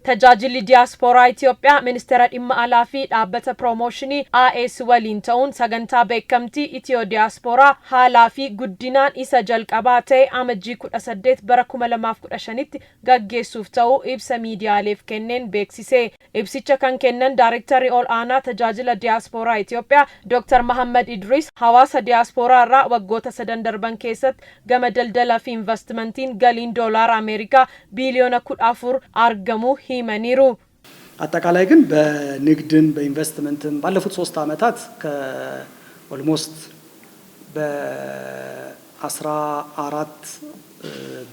Tajaajilli Diyaaspooraa Itiyoophiyaa Ministeera Dhimma Alaa fi Dhaabbata Piroomooshinii AS waliin ta'uun sagantaa beekkamtii Itiyoo Diyaaspooraa haalaa fi guddinaan isa jalqabaa ta'e Amajjii 18 bara 2015tti gaggeessuuf ta'uu ibsa miidiyaaleef kenneen beeksise. Ibsicha kan kennan Daarektarri Ol Aanaa Tajaajila Diyaaspooraa Itiyoophiyaa Dooktar Mahaammad Idriis, hawaasa diyaaspooraa irraa waggoota sadan darban keessatti gama daldala fi invastimantiin galiin Doolaara Ameerikaa biiliyoona 14 argamuu himaniiru. አጠቃላይ ግን በንግድም በኢንቨስትመንትም ባለፉት 3 ዓመታት ከ almost በ14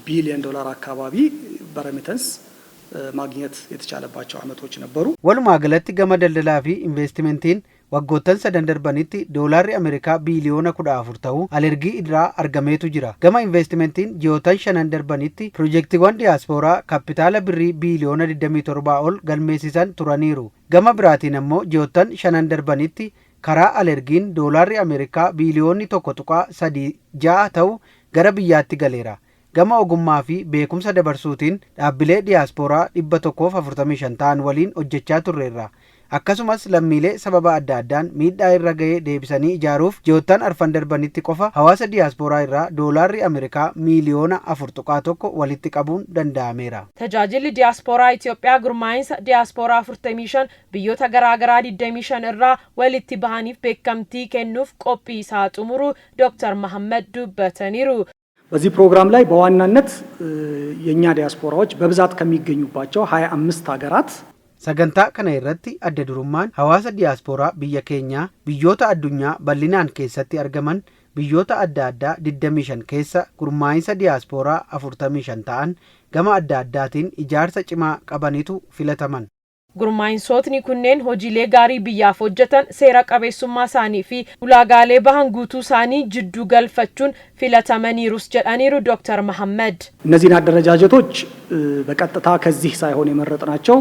ቢሊዮን ዶላር አካባቢ በ remittance ማግኘት የተቻለባቸው ዓመቶች ነበሩ። Walumaa galatti gama daldalaa fi investimentiin waggoottan sadan darbanitti doolaarri Ameerikaa biiliyoona 14 ta'uu alergii irraa argameetu jira. Gama investimentiin ji'oottan shanan darbanitti pirojektiiwwan diyaaspooraa kaapitaala birrii biiliyoona 27 ol galmeessisan turaniiru. Gama biraatiin ammoo ji'oottan shanan darbanitti karaa alergiin doolaarri Ameerikaa biiliyoonni 1.36 ta'u gara biyyaatti galeera. Gama ogummaa fi beekumsa dabarsuutiin dhaabbilee diyaaspooraa 145 ta'an waliin hojjechaa turreerra. Akkasumas lammiilee sababa adda addaan miidhaa irra ga'ee deebisanii ijaaruuf ji'oottan arfan darbanitti qofa hawaasa diyaaspooraa irraa doolaarri Ameerikaa miiliyoona 4.1 walitti qabuun danda'ameera. Tajaajilli Diyaaspooraa Itiyoophiyaa gurmaa'insa diyaaspooraa 45 biyyoota garaagaraa 25 irraa walitti bahaniif beekamtii kennuuf qophii isaa xumuruu Dooktar Mahammad dubbataniiru. በዚህ ፕሮግራም ላይ በዋናነት የእኛ ዲያስፖራዎች በብዛት ከሚገኙባቸው 25 ሀገራት Sagantaa kana irratti adda durummaan hawaasa diyaaspooraa biyya keenyaa biyyoota addunyaa bal'inaan keessatti argaman biyyoota adda addaa 25 keessa gurmaa'insa diyaaspooraa 45 ta'an gama adda addaatiin ijaarsa cimaa qabanitu filataman. Gurmaa'insootni kunneen hojiilee gaarii biyyaaf hojjetan, seera qabeessummaa isaanii fi ulaagaalee bahan guutuu isaanii jidduu galfachuun filatamaniirus jedhaniiru Dooktar Mahammad. እነዚህን አደረጃጀቶች በቀጥታ ከዚህ ሳይሆን የመረጥናቸው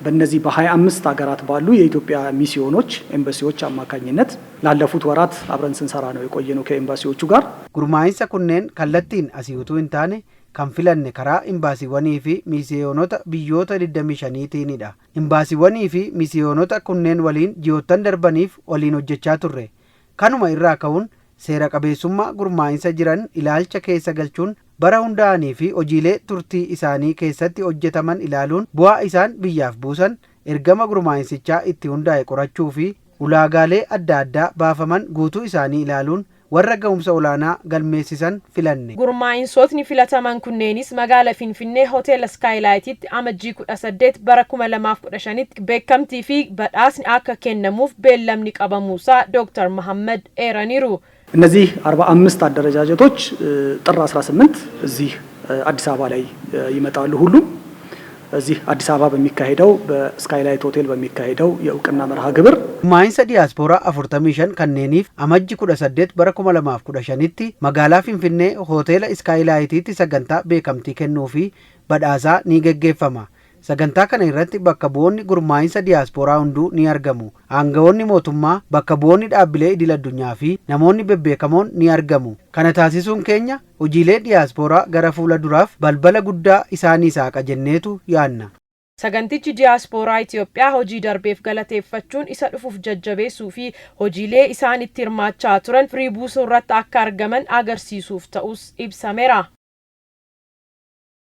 በእነዚህ በ25 ሀገራት ባሉ የኢትዮጵያ ሚስዮኖች፣ ኤምባሲዎች አማካኝነት ላለፉት ወራት አብረን ስንሰራ ነው የቆየነው ከኤምባሲዎቹ ጋር። Gurmaa'insa kunneen kallattiin asii utuu hin taane kan filanne karaa imbaasiiwwanii fi misiyoonota biyyoota 25tiinidha. Imbaasiiwwanii fi misiyoonota kunneen waliin ji'oottan darbaniif waliin hojjechaa turre. Kanuma irraa ka'uun seera qabeessummaa gurmaa'insa jiran ilaalcha keessa galchuun, bara hundaa'anii fi hojiilee turtii isaanii keessatti hojjetaman ilaaluun, bu'aa isaan biyyaaf buusan, ergama gurmaa'insichaa itti hundaa'e qorachuu fi ulaagaalee adda addaa baafaman guutuu isaanii ilaaluun warra ga'umsa olaanaa galmeessisan filanne. Gurmaa'insootni filataman kunneenis magaala Finfinnee Hoteela Iskaayilaayititti Amajjii 18 bara 2015tti beekamtii fi badhaasni akka kennamuuf beellamni qabamuusaa Dooktar Mahammad eeraniiru. እነዚህ 45 አደረጃጀቶች ጥር 18 እዚህ አዲስ አበባ ላይ ይመጣሉ። ሁሉም እዚህ አዲስ አበባ በሚካሄደው በስካይላይት ሆቴል በሚካሄደው የእውቅና መርሃ ግብር Gurmaa'insa diyaaspooraa 45 kanneeniif Amajji 18 bara 2015tti magaalaa Finfinnee Hoteela Iskaayilaayitiitti sagantaa beekamtii kennuu fi badhaasaa ni geggeeffama. Sagantaa kana irratti bakka bu'oonni gurmaa'insa diyaaspooraa hunduu ni argamu. Aangawoonni mootummaa, bakka bu'oonni dhaabbilee idil addunyaa fi namoonni bebbeekamoon ni argamu. Kana taasisuun keenya hojiilee diyaaspooraa gara fuula duraaf balbala guddaa isaanii saaqa jenneetu yaadna. Sagantichi diyaaspooraa Itiyoophiyaa hojii darbeef galateeffachuun isa dhufuuf jajjabeessuu fi hojiilee isaan itti hirmaachaa turan firii buusuu irratti akka argaman agarsiisuuf ta'us ibsameera.